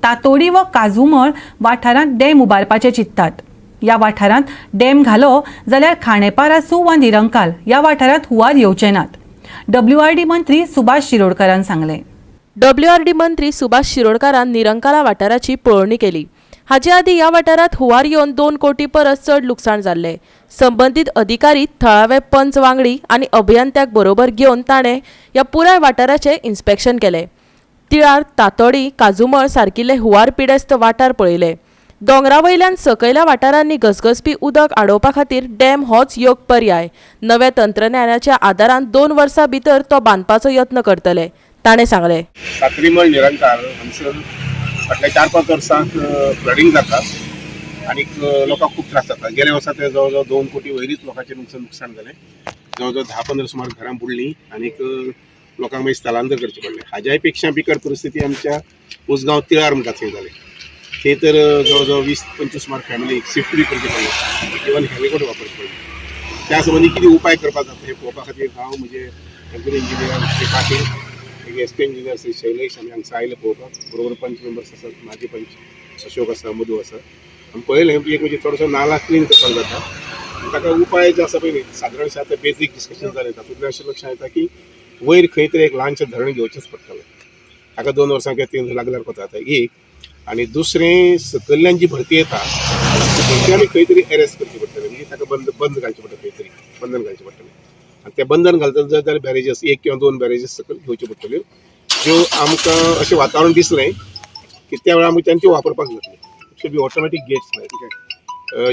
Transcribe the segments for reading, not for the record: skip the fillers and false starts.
तातोडी व काजूमळ वाठारांत डॅम उबारपाचें चिंततात. ह्या वाठारांत डॅम घालो जाल्यार खांडेपार आसूं वा निरंकाल ह्या वाठारांत हुंवार येवचे नात, डब्ल्यूआरडी मंत्री सुभाष शिरोडकारान सांगलें. डब्ल्यूआरडी मंत्री सुभाष शिरोडकारान निरंकाला वाठाराची पळोवणी केली. हाचे आदीं ह्या वाठारांत हुंवार येवन 2 कोटी परस चड लुकसाण जाल्लें. संबंदीत अधिकारी, थळावे पंच वांगडी आनी अभियंत्याक बरोबर घेवन ताणें ह्या पुराय वाठाराचें इन्स्पेक्शन केलें. तिळार, तातोडी, काजूमळ सारकिल्ले हुंवार पिडेस्त वाठार पळयले. दोंगरा वयल्यान सकयल्या वाठारांनी घसघसपी उदक आडोवपा खातीर डॅम होच योग्य पर्याय. नव्या तंत्रज्ञानाच्या आदारान 2 वर्सां भितर तो बांदपाचो यत्न करतले, ताणें सांगलें. सात्रीमळ निरंकाल हांगसर फाटल्या 4-5 वर्सांक फ्लडींग जाता आनीक लोकांक खूब त्रास जाता. गेल्या वर्सा ते जवळ जवळ 2 कोटी वयरीच लोकांचें नुकसान जालें. जवळ जवळ 10-15 सुमार घरां बुडलीं आनीक लोकांक मागीर स्थलांतर करचें पडलें. हाज्याय पेक्षा बिकट परिस्थिती आमच्या उसगांव तिळार म्हणटा थंय जालें. थंय तर जवळ जवळ 20-25 सुमार फॅमिली शिफ्ट बी करचें पडलें, इवन हेलिकॉप्टर वापरचें पडलें. त्या संबंदी कितें उपाय करपाक जाता हें पळोवपा खातीर हांव, म्हजे कंप्युटर इंजिनियर श्री पाटील, एक S P engineer Shri Shailesh, आमी हांगसर आयले पळोवपाक. बरोबर पंच मेंबर्स आसात, माजी पंच अशोक आसा, मधू आसा. आमी पळयलें, एक म्हणजे थोडोसो नाला क्लीन करपाक जाता आनी ताका उपाय जे आसा पळय न्ही, सादारणशें आतां बेजीक डिस्कशन जालें. तातूंतल्यान अशें लक्षांत येता की वयर खंय तरी एक ल्हानशें धरण घेवचेंच पडटलें. ताका 2 वर्सां किंवा 3 लागल्यार कोता. आतां एक आनी दुसरें, सकयल्यान जी भरती येता ती भरती आमी खंय तरी एरेस्ट करची पडटली, म्हणजे ताका बंद बंद घालचें पडटलें, खंय तरी बंधन घालचें पडटलें. आनी तें बंधन घालतले जर जाल्यार बॅरेजीस, एक किंवा दोन बॅरेजीस सकयल घेवच्यो पडटल्यो, ज्यो आमकां अशें वातावरण दिसलें की त्या वेळार आमी तांच्यो वापरपाक जातली. Should be automatic gates,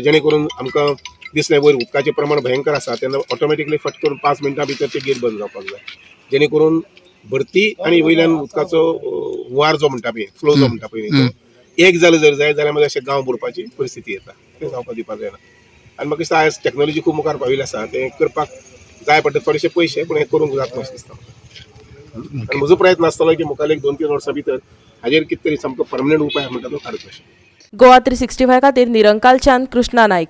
जेणे करून आमकां दिसलें वयर उदकाचें प्रमाण भयंकर आसा तेन्ना ऑटोमॅटिकली फट करून 5 मिनटां भितर ते गेट बंद जावपाक जाय, जेणे करून भरती आनी वयल्यान उदकाचो हुंवार जो म्हणटा पळय, फ्लो जो म्हणटा पळय न्ही, तो एक जालें जर जाय जाल्यार मागीर अशें गांव बुडपाची परिस्थिती येता. तें जावपाक दिवपाक जायना. आनी म्हाका दिसता आयज टॅक्नोलॉजी खूब मुखार पाविल्ली आसा. तें करपाक जाय पडटा थोडेशे पयशे, पूण हें करूंक जाता अशें दिसता म्हाका. आनी म्हजो प्रयत्न आसतलो की मुखार एक 2-3 वर्सां भितर हाजेर कितें तरी सामको परमनंट उपाय म्हणटा तो काडचो अशें. गोवा 365 खातीर निरंकालच्यान कृष्णा नायक.